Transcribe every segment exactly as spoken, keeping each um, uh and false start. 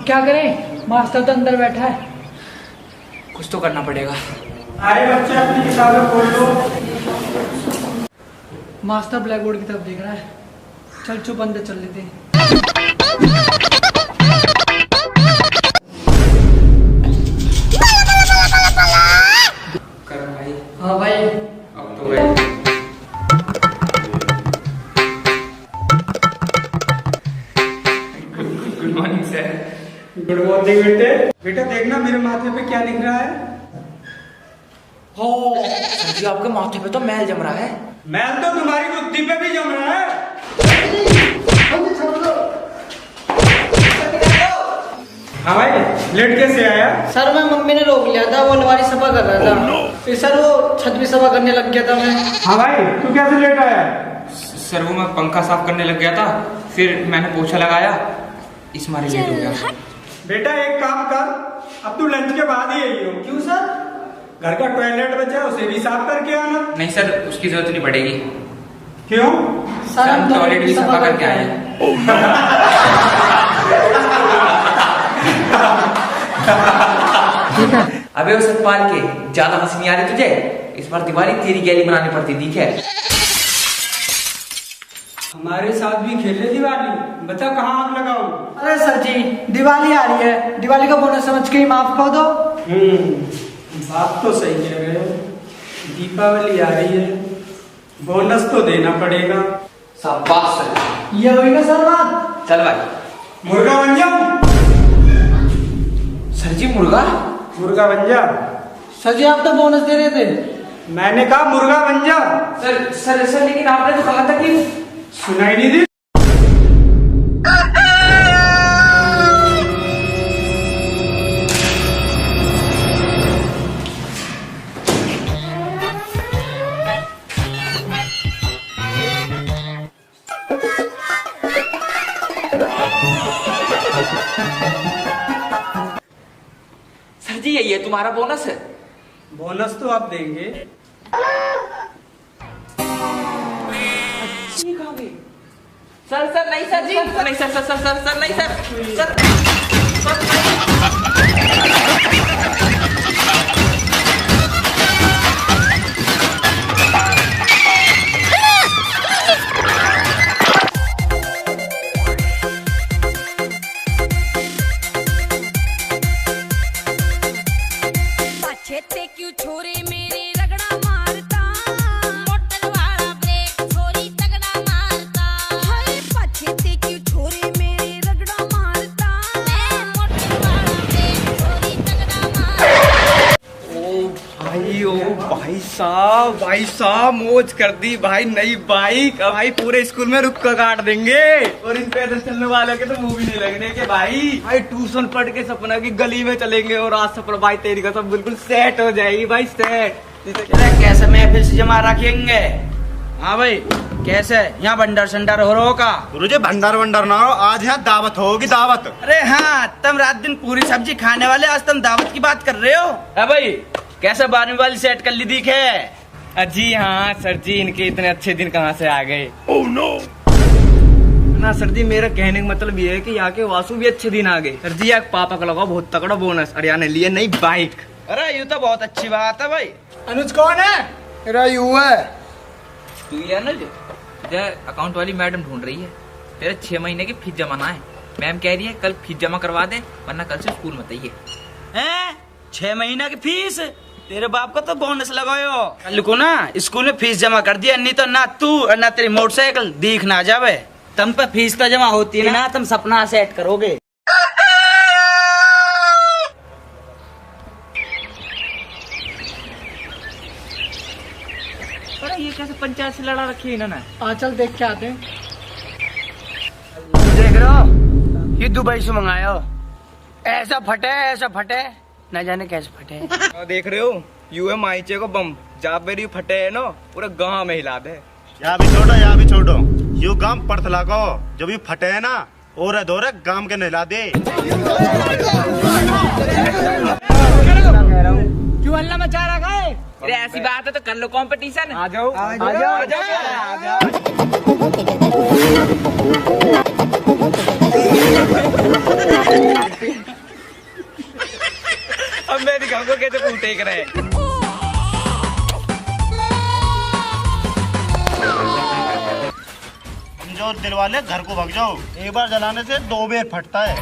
क्या करें, मास्टर तो अंदर बैठा है। कुछ तो करना पड़ेगा। अरे बच्चे, अपनी किताबें खोल लो। मास्टर ब्लैक बोर्ड की तरफ देख रहा है। चल चुप, अंदर चल लेते हैं। करण भाई। हाँ भाई। अब तो गए। Good morning sir. Good morning बेटे। बेटा, देखना मेरे माथे पे क्या लिख रहा है। हो सर जी, आपके माथे पे तो मैल जम रहा है। मैल तो तुम्हारी बुद्धि पे भी जम रहा है। हाँ भाई, लेट कैसे आया? सर, मैं मम्मी ने रोक लिया था, वो अलमारी सफा कर रहा था। फिर सर, वो छत भी सफा करने लग गया था मैं। हाँ भाई, तू कैसे लेट आया? सर, वो मैं पंखा साफ करने लग गया था, फिर मैंने पोछा लगाया, इस मारे लेट हो गया। बेटा, एक काम कर, अब तू लंच के बाद ही आई हो। क्यों सर? घर का टॉयलेट बचा है, उसे भी साफ करके आना। नहीं सर, उसकी जरूरत नहीं पड़ेगी। क्यों? सर, हम टॉयलेट भी सफा करके आए हैं। अबे ओ सतपाल के, ज्यादा हंसी नहीं आ रही तुझे? इस बार दिवाली तेरी गैली बनानी पड़ती, ठीक है? हमारे साथ भी खेले दिवाली, बता कहाँ आग लगाऊं? अरे सर जी, दिवाली आ रही है, दिवाली का बोनस समझ के ही माफ कर दो। हम्म, बात तो सही कह रहे हो, दीपावली आ रही है, बोनस तो देना पड़ेगा। शाबाश सर। ये हुई ना सर बात। चल भाई। मुर्गा बन जाऊं? सर जी, मुर्गा? मुर्गा बन जा। सर जी, आप तो बोनस दे रहे थे। मैंने कहा मुर्गा बन जा। सर, सर, सर, लेकिन आपने तो कहा था कि सुनाई नहीं दी। सर जी, यही है तुम्हारा बोनस। बोनस तो आप देंगे। ये कहाँ गई? सर, सर, नहीं सर, सर, सर, नहीं sir, sir, sir, sir, sir, नहीं सर, सर, सर, नहीं। पाछे ते क्यों छोरे मेरे रगड़ा मारता, मोटर वाला ब्रेक छोरी तगड़ा मारता। हाय पाछे ते क्यों छोरे मेरे रगड़ा मारता, मैं मोटर वाला ब्रेक छोरी तगड़ा मारता। ओ भाई, ओ भाई साहब, भाई साहब, मौज कर दी भाई, नई बाइक। अब भाई पूरे स्कूल में रुक्का काट देंगे और इन पैदल चलने वालों के तो मुंह भी नहीं लगने के भाई। भाई ट्यूशन पढ़ के सपना की गली में चलेंगे और आज सपना भाई तेरी कसम बिल्कुल सेट हो जाएगी भाई, सेट। अरे कैसे महफिल से जमा रखेंगे? हाँ भाई, कैसे यहाँ भंडार संडार हो रहा का? गुरुजी, भंडार वंडार ना हो, आज यहाँ दावत होगी, दावत। अरे हाँ, तुम रात दिन पूरी सब्जी खाने वाले, आज तुम दावत की बात कर रहे हो? हाँ भाई, कैसे बारहवीं वाली सेट कर ली दिखे? अ, जी हाँ सर जी, इनके इतने अच्छे दिन कहाँ से आ गए? Oh no! ना सर जी, मेरा कहने का मतलब ये है कि यहाँ के वासु भी अच्छे दिन आ गए। सर जी, यहाँ पापा का लगा बहुत तगड़ा बोनस और यहाँ ने लिए नई बाइक। अरे, ये तो बहुत अच्छी बात है भाई। अनुज कौन है? मेरा यू है। तू ही है अनुज? इधर अकाउंट वाली मैडम ढूंढ रही है, तेरे छह महीने की फीस जमा ना है। मैम कह रही है कल फीस जमा करवा दे, वरना कल से स्कूल मत आइए। हैं? छह महीना की फीस? तेरे बाप का तो बोनस लगायो। कल को ना स्कूल में फीस जमा कर दिया, नहीं तो ना तू और ना तेरी मोटरसाइकिल दीख ना जावे। तुम पे फीस तो जमा होती है ना, तुम सपना सेट करोगे। अरे, ये कैसे पंचायत से लड़ा रखी है इन्होंने? आ, चल देख के आते हैं। देख रहे हो, ये दुबई से मंगाया हो। ऐसा फटे, ऐसा फटे, ना जाने कैसे फटे। आ, देख रहे हो, यू है माइचे को बम, जहाँ पर यू फटे है ना, पूरा गांव में हिला दे। या भी छोड़ो, या भी छोड़ो, यू गांव पड़थला को, जब यू फटे है ना, ओरे धोरे गांव के नहला दे। क्यों हल्ला मचा रखा है? अरे ऐसी बात है तो कर लो कंपटीशन। आ जाओ, आ जाओ, आ जाओ। कूटे करे। कमजोर दिल वाले घर को भाग जाओ, एक बार जलाने से दो बेर फटता है।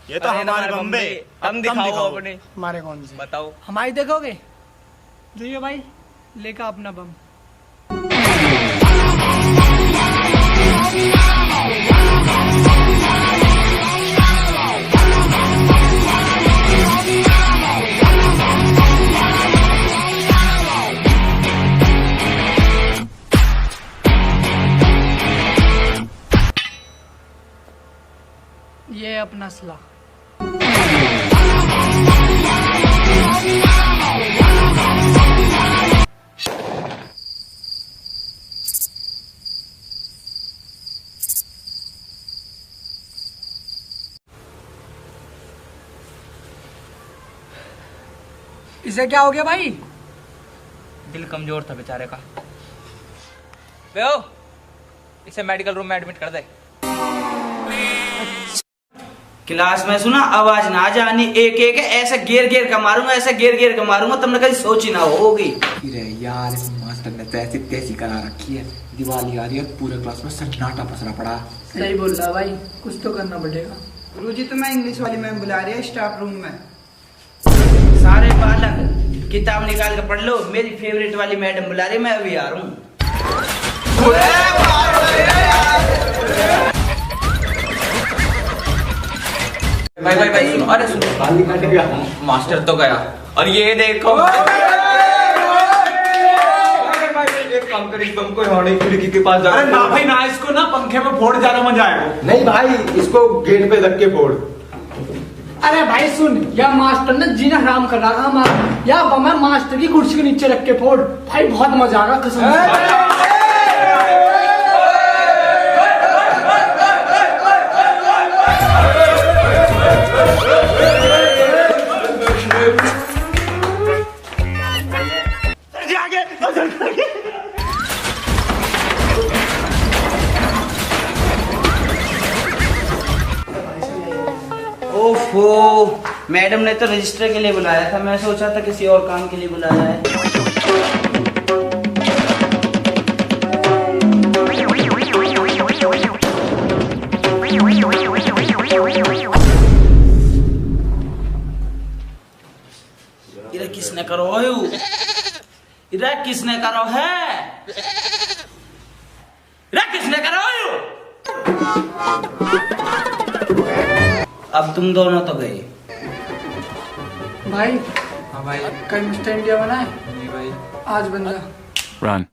ये तो अरे हमारे हमारे बम्बे। बम्बे। हम अब तुम दिखाओ दिखाओ। अपने। हमारे कौन से? बताओ। हमारी देखोगे? जाइए भाई, लेकर अपना बम। ये अपना असला। इसे क्या हो गया भाई? दिल कमजोर था बेचारे का। बे ओ, इसे मेडिकल रूम में एडमिट कर दे। क्लास में सुना आवाज ना आ जानी, एक एक ऐसे गेर गेर के मारूंगा, ऐसे गेर गेर के मारूंगा, तुमने कभी सोची ना होगी। अरे यार, इस मास्टर ने तो ऐसी तैसी करा रखी है। दिवाली आ रही है, पूरे क्लास में सन्नाटा पसरा पड़ा। सही बोल रहा भाई, कुछ तो करना पड़ेगा। गुरुजी, तुम्हें इंग्लिश वाली मैम बुला रही है स्टाफ रूम में। सारे बालक किताब निकाल के पढ़ लो, मेरी फेवरेट वाली मैडम बुला रही, मैं अभी आ रहा हूँ। भाई, भाई, भाई, सुनो, अरे सुनो। मास्टर तो गया, और ये देखो। एक काम कर, इस बम को यहाँ नहीं, खिड़की के पास जा। अरे ना भाई ना, इसको ना पंखे में फोड़, ज्यादा मजा आएगा। नहीं भाई, इसको गेट पे रख के फोड़। अरे भाई सुन, या मास्टर ने जीना हराम कर रखा हमारा। या बम है, मास्टर की कुर्सी के नीचे रख के फोड़। भाई बहुत मजा आ रहा कसम से। ओफो, मैडम ने तो रजिस्टर के लिए बुलाया था, मैं सोचा था किसी और काम के लिए बुलाया है। इरे किसने करो हो? इरे किसने करो है? इरे किसने करो हो? अब तुम दोनों तो गए। भाई, हाँ भाई। कल मिस्टर इंडिया बना है? नहीं भाई। आज बन जा। Run।